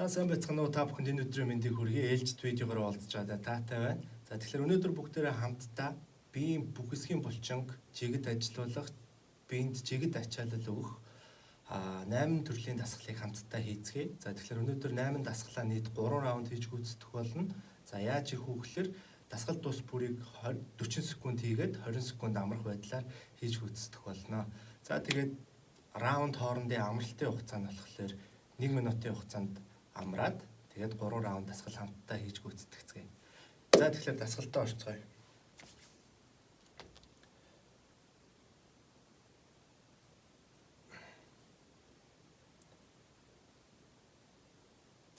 За сайн байцгаана уу, та бүхэнд энэ өдрийн мэндийг хүргэе. Ээлжит видеогоор уулзж байгаа таатай байна. За тэгэхээр өнөөдөр бүгдээрээ хамтдаа биеийн бүх хэсгийн булчинг жигд ажилуулах, биед жигд ачаалал өгөх 8 төрлийн дасгалыг хамтдаа хийцгээе. За тэгэхээр өнөөдөр 8 дасгалаа нийт 3 раунд хийж гүйцэтгэх болно. За яаж хийх вэ гэхээр дасгал тус бүрийг 40 секунд хийгээд 20 секунд амрах байдлаар хийж гүйцэтгэх болно. За тэгээд раунд хоорондын амралтын хугацаа нь болохоор 1 минутын хугацаанд амраад тэгээд 3 раунд дасгал хамтдаа хийж гүйцэтгэцгээе. За тэгэхээр дасгалтаа орцгоё.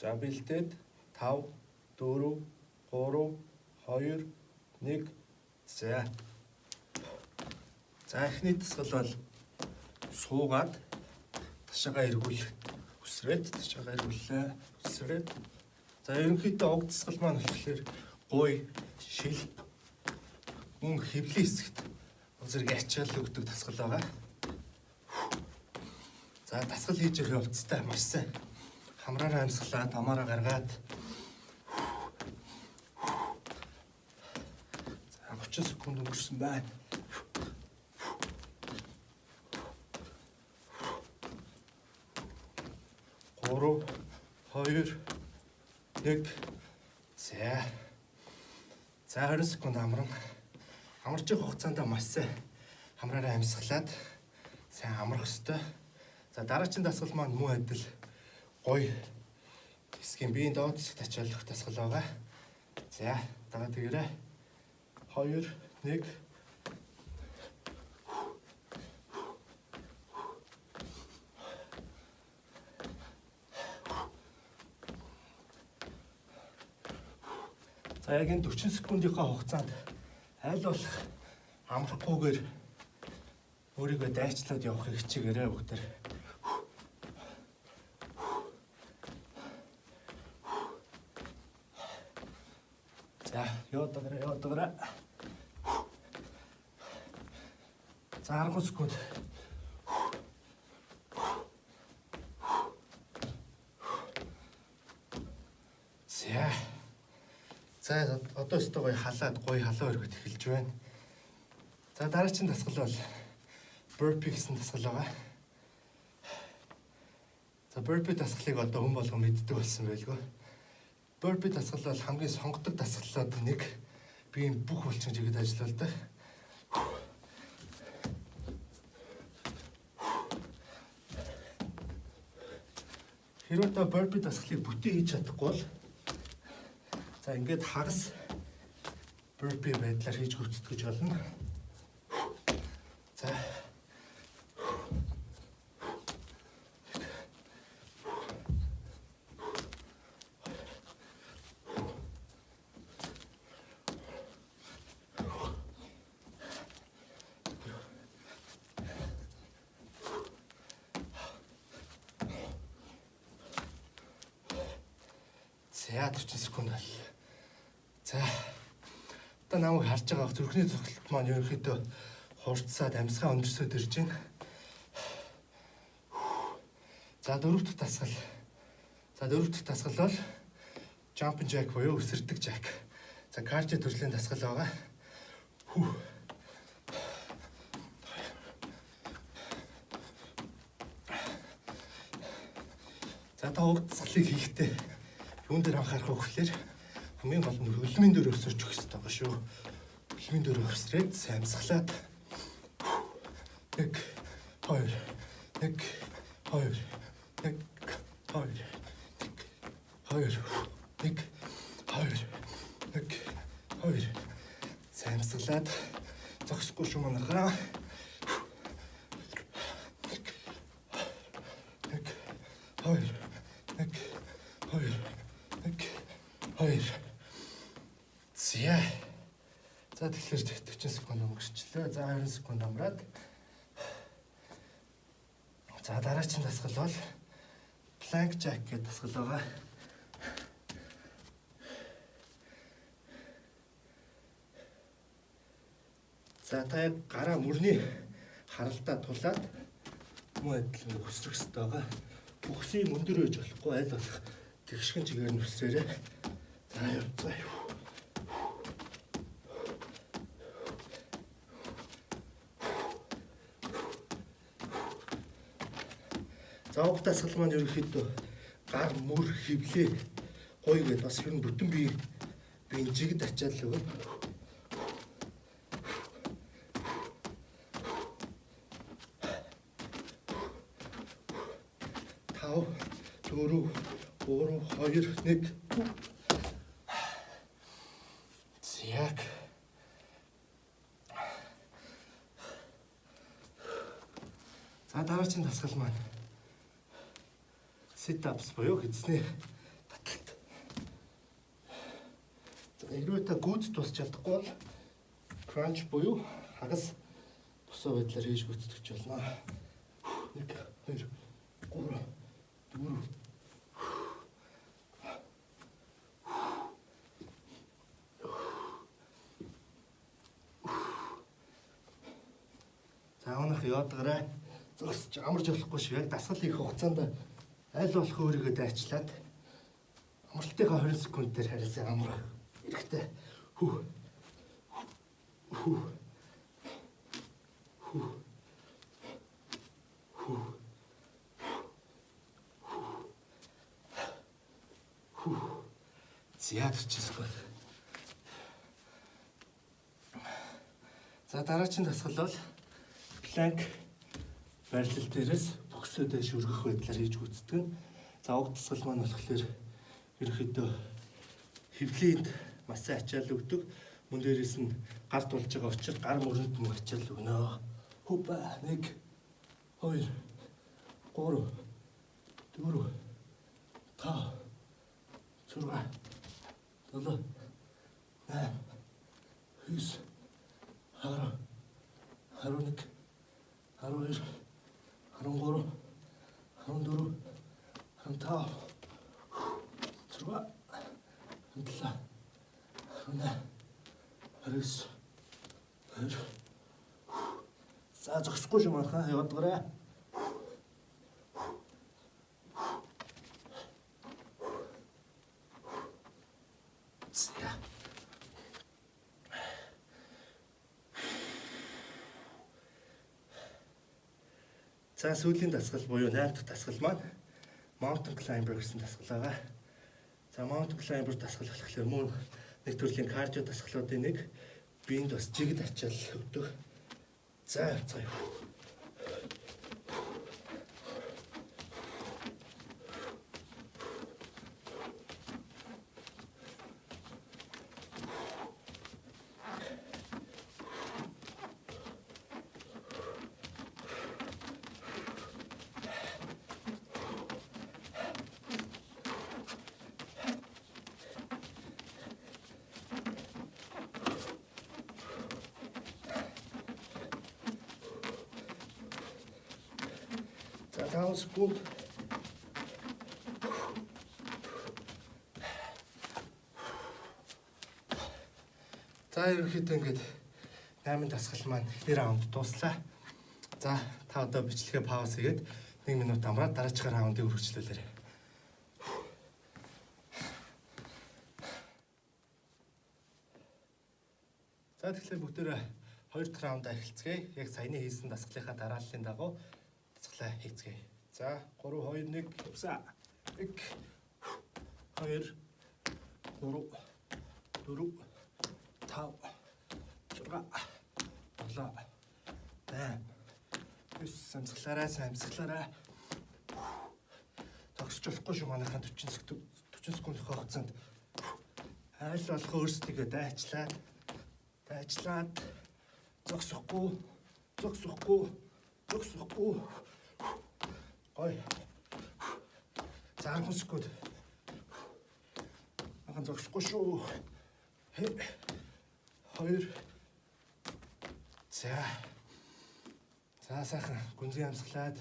За бэлдээд 5 4 3 2 1. За. За эхний дасгал бол суугаад ташаагаа эргүүл үсрээд ташаагаа эргүүллээ. Үсрээд. За ерөнхийдөө уг дасгал маань болохоор гуй, шилп, мөн хэвлийн хэсэгт зэрэг ачаал өгдөг дасгал байгаа. За дасгал хийж явах явцдаа маш сайн хамраараа амьсгалаад, амаараа гаргаад. За 30 секунд өнгөрсөн байна. 3 2 1. За. За 20 секунд амарна. Амарч явах хугацаанд маш сайн хамраараа амьсгалаад сайн амрах ёстой. За дараагийн дасгал маань мөн адил гоё хэсгийн биеийн доод хэсэгт ачааллах дасгал байгаа. За дараа тэгээрэй. 2 1. За яг энэ 40 секундынхаа хугацаанд аль болох амрахгүйгээр өөрийгөө дайчлаад явахыг хичээгээрэй бүгдээр. За яваад байгаарай, яваад байгаарай. За 10 секунд. За. За одоо өстө гоё халаад гоё халуун өргөд эхэлж байна. За дараагийн дасгал бол burpee гэсэн дасгал байгаа. За burpee дасгалыг одоо хүн болгон мэддэг болсон байлгүй. Burpee дасгал бол хамгийн сонгодог дасгалууд нэг, биеийн бүх булчин жигэд ажиллаулдаг. Хэрвээ та burpee дасгалыг бүтэн хийж чадахгүй бол за ингээд хагас burpee байдлаар хийж гүйцэтгэж болно. За. За 40 секунд бол. За. Одоо намайг харж байгаа зүрхний цогцолт маань ерөнхийдөө хурцсаад амьсгаа өндөрсөд ирж байна. За дөрөв дэх дасгал. За дөрөв дэх дасгал бол jumping jack буюу өсөрдөг jack. За cardio төрлийн дасгал байгаа. Хүү. За та уг дасгалыг хийхдээ юун дээр анхаарах вэ гэхээр хамгийн гол нь хөлмийн дээр өсөрч өгөх хэрэгтэй байгаа шүү. Хөлмийн дээр өсрээд сайн амьсгалаад 1 2 1 2 1 2 1 2 1 2 1 2 сайн амьсгалаад зогсохгүй шүү манайхаа. 1 2 1 2 1 2. За. За тэгэхээр 40 секунд өнгөрчлөө. За 20 секунд амраад. За дараагийн дасгал бол plank jack гэдэг дасгал байгаа. За та яг гараа мөрний харалтаа тулаад мөн адил өсрөх хэрэгтэй байгаа. Бүхсийг өндөр байж болохгүй, аль болох Тэгшгэн чигээр нь өсрөөрэй. За явцгаая. За уг дасгал маань ерөнхийдөө гар мөр хөвлөө гоё гэдээ бас ер нь бүтэн бие биеийн жигд ачаал өгнө. 5 4 3 2 1. Яг. За дараагийн дасгал маань sit ups буюу хэзсний таталт. За, хэрвээ та гүйц тусч чадахгүй бол crunch буюу хагас босоо байдлаар хийж гүйцэтгэж болно. 1 2 3 4. За, өнөх явдгараа зогсож амарч болохгүй шүү. Яг дасгал хийх хугацаанд аль болох өөрийгөө дайчлаад амралтынхаа 20 секунд дээр харилцаа амрах хэрэгтэй. Хүү. Хүү. Хүү. Хүү. Хүү. За, 40 секунд. За, дараагийн дасгал бол plank байрлал дээрээс бөксөө дээш өргөх байдлаар хийж гүйцэтгэх нь. За, уг дасгал маань болохоор ерөнхийдөө хөвлөнд маш сайн ачаал өгдөг. Мөн дээрээс нь гар тулж байгаа учраас гар мөрөнд мөн ачаал өгнө. Хүпа 1 2 3 4 5 6 7 8 9 10 11 12 13 14 15 6 7 18 29 20. За, зогсохгүй шүү манайхаа, явдгараа. За. За, сүүлийн дасгал буюу 8 дахь дасгал маань Mountain Climber гэсэн дасгал байгаа. За, Mountain Climber дасгал болохоор мөн нэг төрлийн cardio дасгалуудын нэг, биед бас жигд ачаал өгдөг. За, явцгаая. За, 5 секунд. За, ерөнхийдөө ингээд 8 дасгал маань эхний раунд дууслаа. За, та одоо бичлэгээ pause хийгээд 1 минут амраад дараачихаа раундыг үргэлжлүүлээрэй. За, тэгэхээр бүгдээрээ хоёр дахь раундаа эхэлцгээе. Яг саяны хийсэн дасгалынхаа дарааллын дагуу дасгалаа хийцгээе. За, 3 2 1 явсаа. 1 2 3 4 5 6 7 8 9. Амьсгалаарай, сайн амьсгалаарай. Зогсож болохгүй шүү манайхаа. 40 секунд, 40 секундын хугацаанд аль болох өөрсдийгөө дайчлаад дайчлаад зогсохгүй, зогсохгүй, зогсохгүй. Гоё. За, 10 секунд. Ахан зогсохгүй шүү. Хэ. Хоёр. За. За, сайхан гүнзгий амьсгалаад.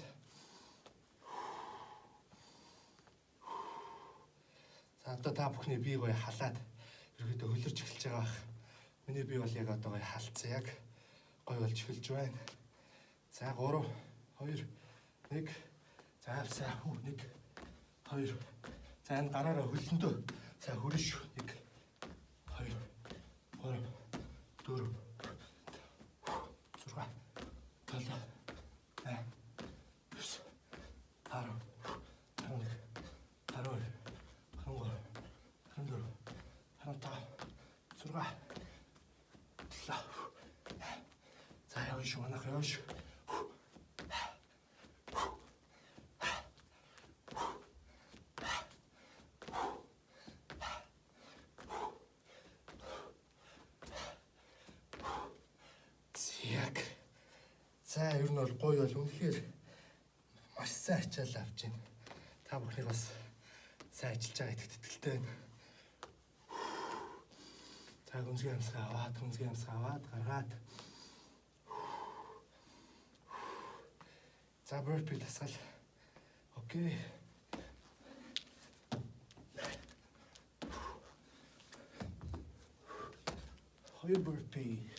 За, одоо та бүхний бие гоё халаад, ерөөдөө хөлөрч эхэлж байгаа бах. Миний бие бол яг одоо гоё халцсан, яг гоё болж эхэлж байна. За, 3 2 1. За, авсаа. 1 2. За, энэ гараараа хөлөндөө сайн хөрөн шүү. 1 2 3 4 6 7 8 9 10 11 12 13 14 15 6 7. За, явна шүү, манайх, явна шүү. Яг. За, ер нь бол гоё бол үнэхээр маш сайн ачаал авч байна. Та бүхнийг бас сайн ажиллаж байгаа гэдэгт итгэлтэй байна. За, гүнзгий амьсгаа аваад, гүнзгий амьсгаа аваад гаргаад. За, burpee дасгал. Okay. Хоёр burpee.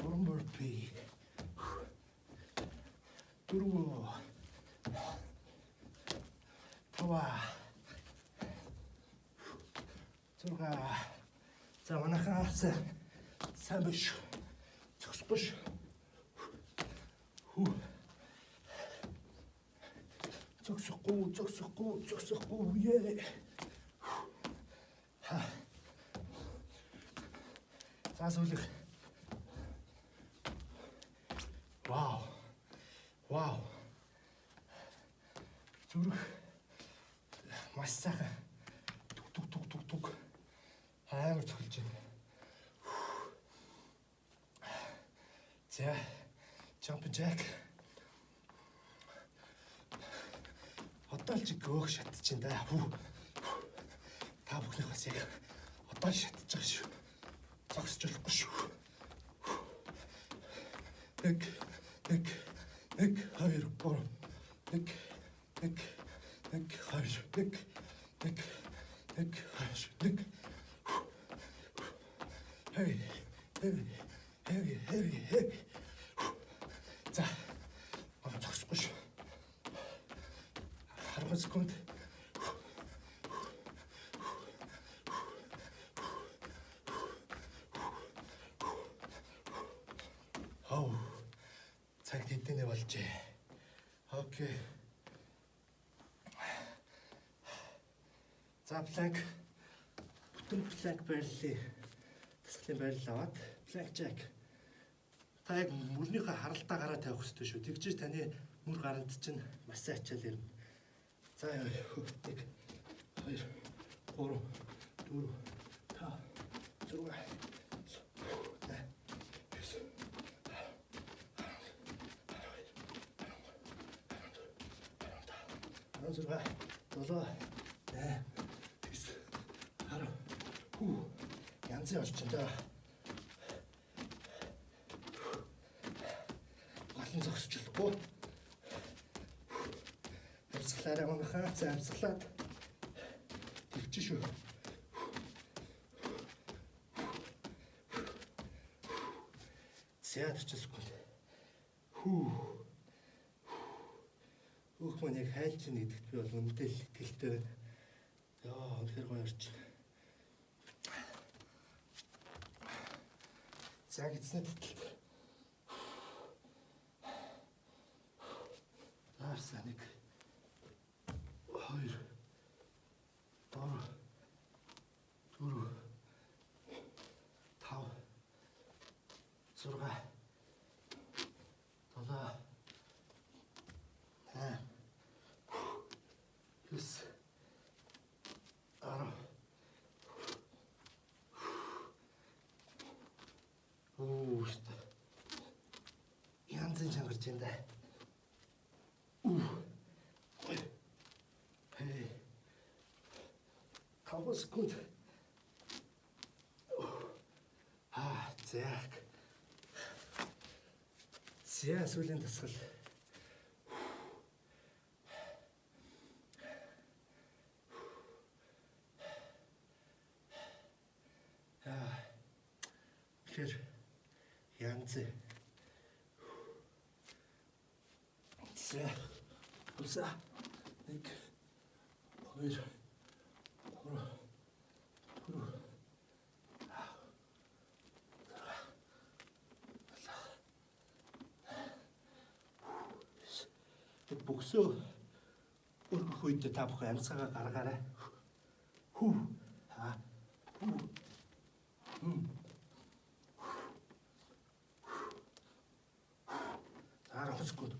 Гурван burpee. Дөрөв. Тав. 6. За, манайхан, сайн биш. Зогсохгүй ш. Хүү. Зогсохгүй, зогсохгүй, зогсохгүй. Ээ. Ха. За, сүүлэх. Вау. Вау. Зүрх маш сайхан туг туг туг туг туг амар цохилж байна. За, jumping jack. Одоо л чиг өөх шатчих да. Хүү. Та бүхнийх бас яг одоо л шатчих байгаа шүү. Зогсож болохгүй шүү. Нэг, нэг, нэг, хоёр, гурав. Нэг, нэг, нэг, хоёр, нэг, нэг, нэг, хоёр, нэг. Hey, hey, hey, hey, hey. За, аа, зогсохгүй шүү. 10 секунд. Хау. Цаг хэдэнэ болжээ? Okay. За, plank, бүтэн plank байрлалын дасгалын байрлал аваад plank jack. Та яг мөрнийхөө харалтаа гараа тавих хэрэгтэй шүү. Тэгжиж таны мөр гаранд чинь маш сайн ачаал ирнэ. За, яа. 1 2 3 4 5 6 7 8 16 7 8 9 10. Хүү. Янзын болж байна да. Голон зогсож болохгүй. Амьсгалаарай, манайхаа. За, амьсгалаад төвч шүү. За, 40 секунд. Хүү. Өөх маань яг хайлж гин гэдэгт би бол үнэндээ л итгэлтэй байна. Яа, үнэхээр гоё орч. За, гидсний тэтэл. Заарсан нэг хоёр гурав дөрөв тав зургаа долоо найм 9 10. Оо, шүү. Янзын чангарч байна да. Үу. Ой. Хей. 5 секунд. Аа, за. За, сүүлийн дасгал. Аа. Тэгэхээр янз. За. Уса. Нэг. 2, 3, 4, 5, 6. Бөгсөө өргөх үед та бүхэн амьсгаа гаргаарай. Хүү. Ха. Хүү. Хм. 10 секунд.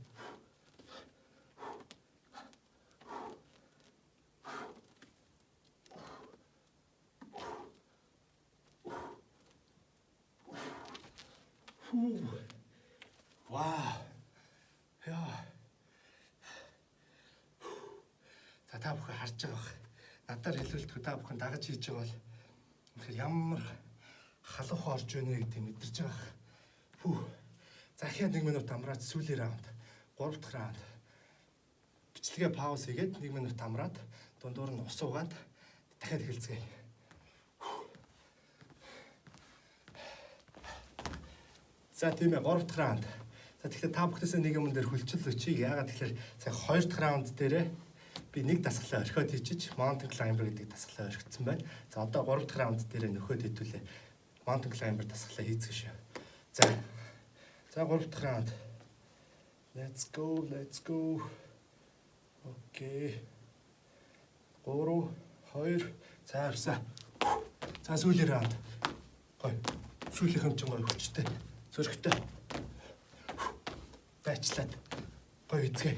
Хүү. Вау. Яа. За, та бүхэн харж байгаа бах. Надаар хэлүүлдэг та бүхэн дагаж хийж байгаа бол үнэхээр ямар халуухан орж байна гэдгийг мэдэрч байгаа. Хүү. За, дахиад 1 минут амраад сүүлийн раунд. 3 дахь раунд. Бичлэгээ pause хийгээд 1 минут амраад, дундуур нь ус уугаад дахиад эхэлцгээе. За, тийм ээ, 3 дахь раунд. За, тэгэхээр та бүхнээсээ нэг юм дээр хүлчил өчийг. Яагаад тэгэхээр сая 2 дахь раунд дээрээ би нэг дасгалаа орхиод хийчих, mountain climber гэдэг дасгалаа орхицсан байна. За, одоо 3 дахь раунд дээрээ нөхөд хэдүүлээ mountain climber дасгалаа хийцгээе шүү. За. За, 3 дахь раунд. Let's go, let's go. Okay. 3 2, за, явсаа. За, сүүлийн раунд. Гой. Сүүлийнх нь ч гоё хүчтэй. Зөрөгтэй. Дайчлаад гоё эзгээ.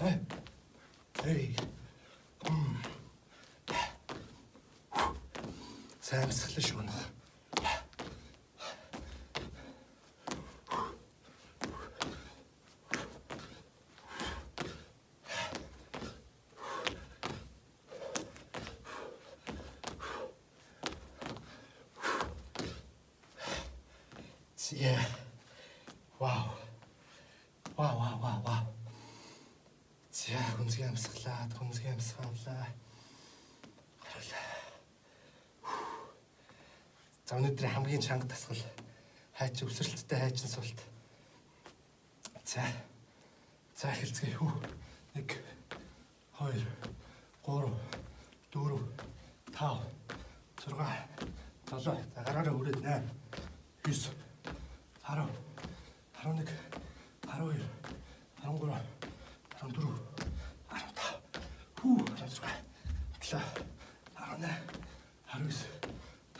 Хэ. Эй. Сайн амьсгалаа шүү нөх. Yeah. Вау. Вау, вау, вау, вау. За, хүнсгий амьсгалаад, хүнсгий амьсгалаа. Гаргалаа. За, өнөөдөр хамгийн чанга дасгал. Хайч өсрэлттэй хайчин султ. За. За, эхэлцгээе. Хүү. 1 2 3 4 5 6 7. За, гараараа хүрээд 8 9 10 11 12 13 14 15, хүү, 16 7 18 19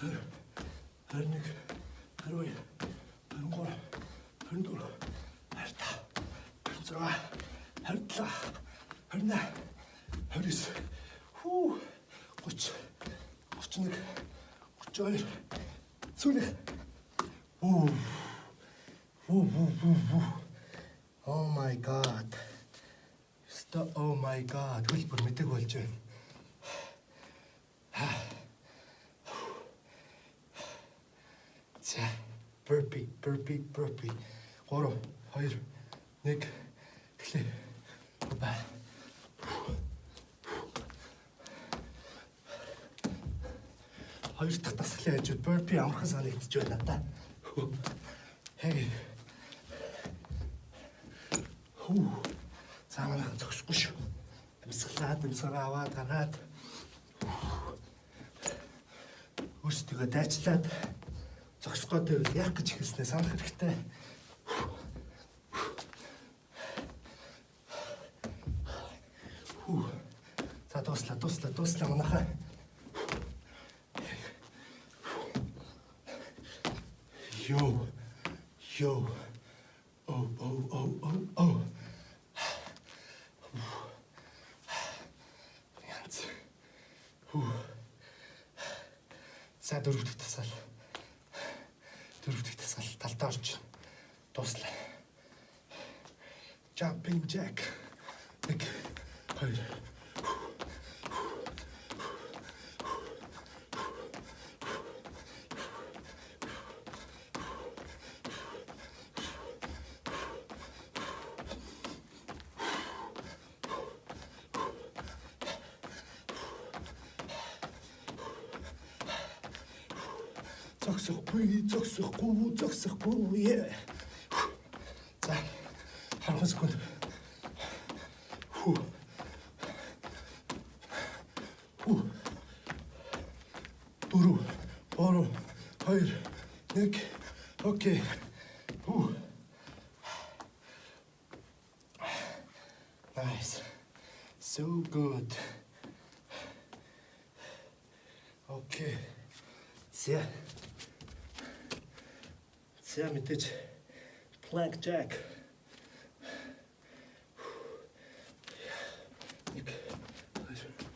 20 21 22 23 24 25 26 27 28 29, хүү, 30 31 32, сүүлийнх. Үү. Вүү, вүү, вүү, вүү. Oh my God. Өстө, oh my God. Хөл бүр мэдэг болж байна. Ха. За, burpee, burpee, burpee. 3 2 1, эхлэе. Ба. Хоёр дахь дасгалын хажууд burpee амархан санагдчих байна надаа. Хей. Хүү. За, манайхан зогсохгүй шүү. Амьсгалаад, амьсгалаа аваад гаргаад өөрсдийгөө дайчлаад зогсох гээд байвал яах гэж эхэлснээ санах хэрэгтэй. Хүү. За, дууслаа, дууслаа, дууслаа, манайхаа. Йоо. Йоо. Oh, oh, oh, oh, oh. Янз. Хүү. За, дөрөв дэх дасгал. Дөрөв дэх дасгал талдаа орж дууслаа. Jumping jack. Нэг, хоёр. Зогсохгүй, зогсохгүй, зогсохгүй. Yeah. За. 10 секунд. Хүү. Хүү. 4 3 2 1. Okay. Хүү. Nice. So good. Okay. За. За, мэдээж plank jack. 1 2 3 4 5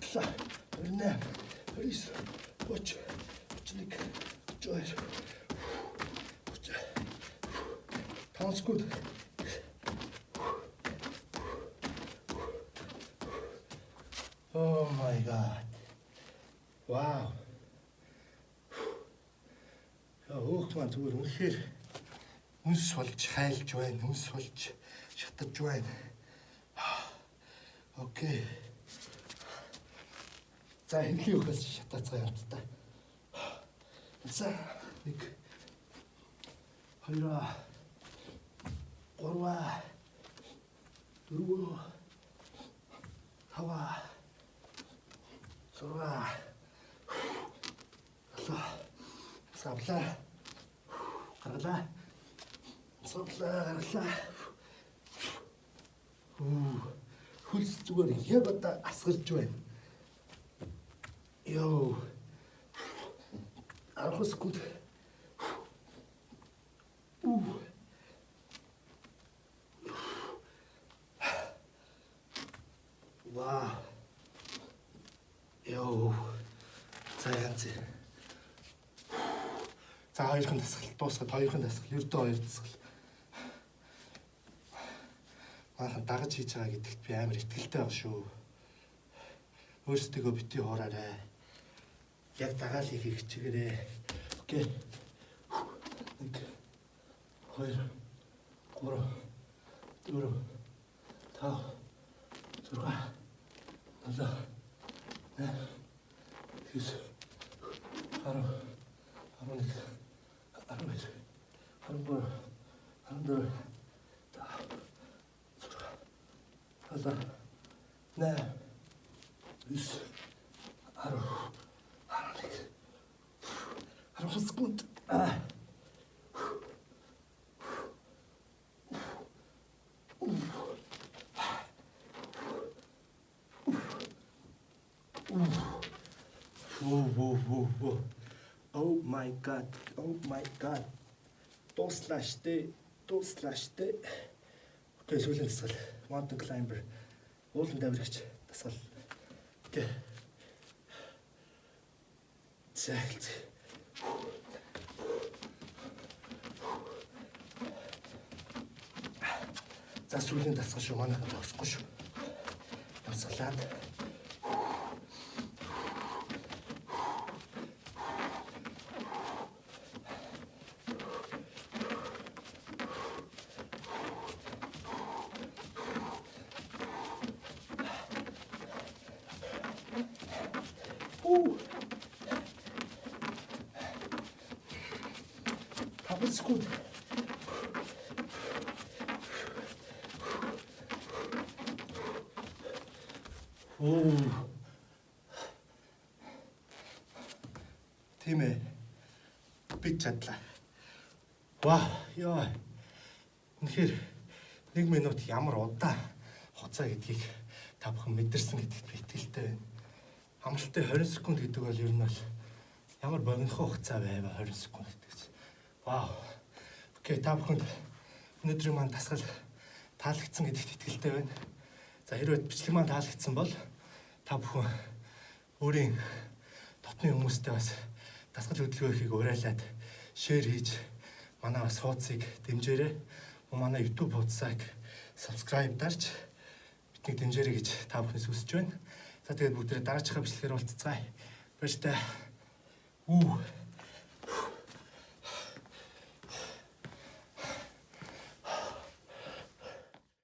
6 7 28 29 30 31 32 30 5 секунд. Oh my God. Wow. Яа, өөх маань зүгээр үнэхээр үнс болж хайлж байна, үнс болж шатаж байна. Okay. За, хэнлийн өхөөс шатаацгаа хамтдаа. За, 1 2 3 4 5 6 7 савлаа, гаргалаа, савлаа, гаргалаа. Хүү, хөлс зүгээр яг одоо асгарч байна. Йоо. 10 секунд. Уу. Вау. Йоо. За, янз. За, хоёрхан дасгал дуусгаад, хоёрхан дасгал, ердөө хоёр дасгал. Манайхан дагаж хийж байгаа гэдэгт би амар итгэлтэй байгаа шүү. Өөрсдийгөө битгий хуураарай. Яг дагаал хийхийг хичээгээрэй. Okay. 1 2 3 4 5 6 7 8 9 10 11 12 13 14 5 6 7 8 9 10 11 10 секунд. Аа. Whoa, whoa, whoa, whoa. Oh my God. Oh my God. Дууслаа штэ. Дууслаа штэ. Okay, сүүлийн дасгал. Mountain climber. Уулан давирагч дасгал. Okay. За, эхэлцгээе. За, сүүлийн дасгал шүү. Манайхан зогсохгүй шүү. Дасгалаад. Уу. 5 секунд. Оо. Тийм ээ. Би чадлаа. Вау, ёо. Үнэхээр 1 минут ямар удаан хугацаа гэдгийг та бүхэн мэдэрсэн гэдэгт би итгэлтэй байна. Амралтын 20 секунд гэдэг бол ер нь бол ямар богинохон хугацаа байв 20 секунд гэдэг чинь. Вау. Okay, та бүхэнд өнөөдрийн маань дасгал таалагдсан гэдэгт итгэлтэй байна. За, хэрвээ бичлэг маань таалагдсан бол та бүхэн өөрийн дотны хүмүүстэй бас дасгал хөдөлгөөн хийхийг уриалаад share хийж манай бас хуудсыг дэмжээрэй. Мөн манай YouTube хуудсыг subscribe дарж биднийг дэмжээрэй гэж та бүхнээс хүсэж байна. За, тэгээд бүгдээ дараачихаа бичлэгээр уулзацгаая. Баяртай. Үу.